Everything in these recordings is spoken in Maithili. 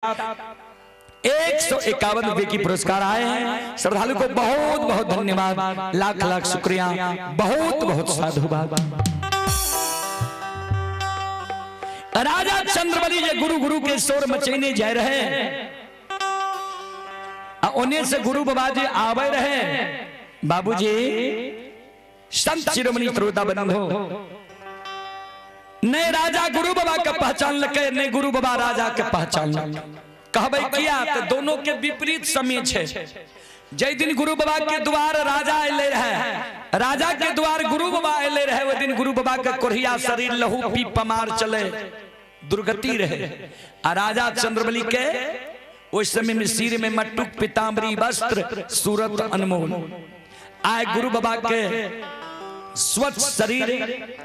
151 रुपए की पुरस्कार आए हैं। श्रद्धालु को बहुत बहुत धन्यवाद, लाख लाख शुक्रिया, बहुत बहुत साधुवाद। राजा चंद्रबली जे गुरु गुरु के शोर मचेने जा रहे, ओने से गुरु बाबा जी आवे रहे। बाबूजी संत शिरोमणि श्रोता बंधो, नहीं राजा गुरु बाबा के पहचान लके, नहीं गुरु बाबा राजा के पहचान लके। कहबै किया तो दोनों के विपरीत समय छे। जै दिन गुरु बाबा के द्वार राजा अले रहे, राजा के द्वार गुरु बाबा अले रहे, वो दिन गुरु बाबा के कोढ़िया शरीर लहू पी पमार चले दुर्गति रहे। आ राजा चंद्रबली के उस समय में सिर में मट्टुक पीताम्बरी वस्त्र सूरत अनमोल। आए गुरु बाबा के स्वच्छ शरीर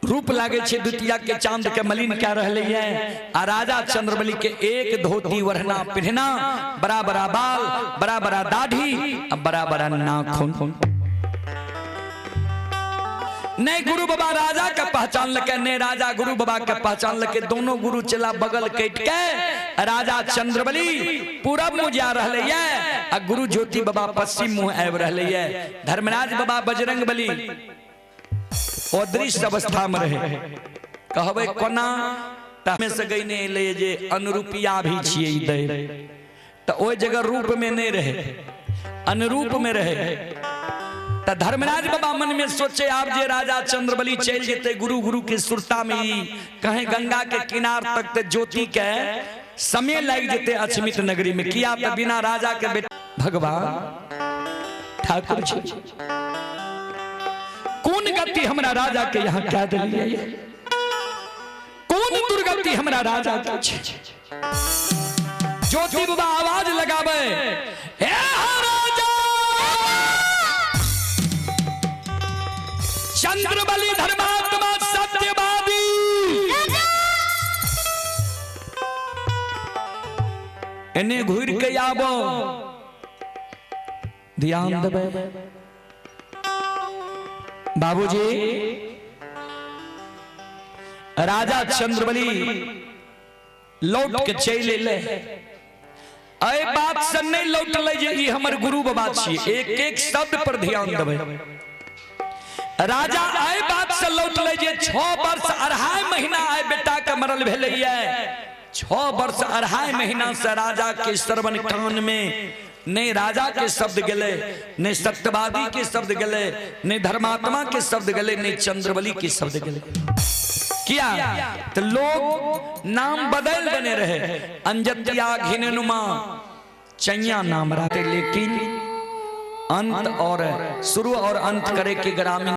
रूप लागे छे द्वितीया के चांद के मलिन क्या रहले है। आ राजा चंद्रबली के एक धोती वरना पिन्हना, बड़ा बड़ा बाल, बड़ा बड़ा दाढ़ी, आ बड़ा बड़ा नाखून। नहीं गुरु बाबा राजा के पहचान लके, नहीं राजा गुरु बाबा के पहचान लके। दोनों गुरु चला बगल कट के राजा चंद्रबली पूरब मुँह जा रहले है आ गुरु ज्योति बाबा पश्चिम मुँह आबि रहले है। धर्मराज बाबा बजरंग बली अदृश्य अवस्था में रहे। कहबै कोना त से गई नहीं ले जे अनुरूपिया भी छियै दै, त ओहि जगह रूप में नहीं रहे, अनुरूप में रहे। त धर्मराज बाबा मन में सोचे आप जे राजा चंद्रबली चल जेते गुरु गुरु के सुरता में ही कहीं गंगा के किनार तक ते ज्योति के समय लाग जेते अछमित नगरी में। किया त बिना राजा के बेटा भगवान ठाकुर जी कौन गति हमरा राजा के यहाँ क्या दिलियै, कौन दुर्गति हमरा राजा के छे। ज्योति बाबा आवाज लगावे, हे राजा चंद्रबली धर्मात्मा सत्यवादी, एने घुर के आबो, ध्यान देबै बाबूजी। राजा चंद्रबली लौट के चलि अयलै। एहि बात से नहीं लौटलै जे ई हमर गुरु बाबा छियै। एक एक शब्द पर ध्यान देबै। राजा एहि बात से लौटलै जे 6 वर्ष 2.5 महीना आइ बेटा के मरल भेलैये। 6 वर्ष 2.5 महीना से राजा के श्रवण कान में नहीं राजा के शब्द गेलै, नहीं सत्यवादी के शब्द गेलै, नहीं धर्मात्मा के शब्द गेलै, नहीं चंद्रबली के शब्द गेलै। किया तो लोग नाम बदल देने रहे, अंजतिया घिननुमा चैया नाम रहते, लेकिन अंत और शुरू और अंत करे के ग्रामीण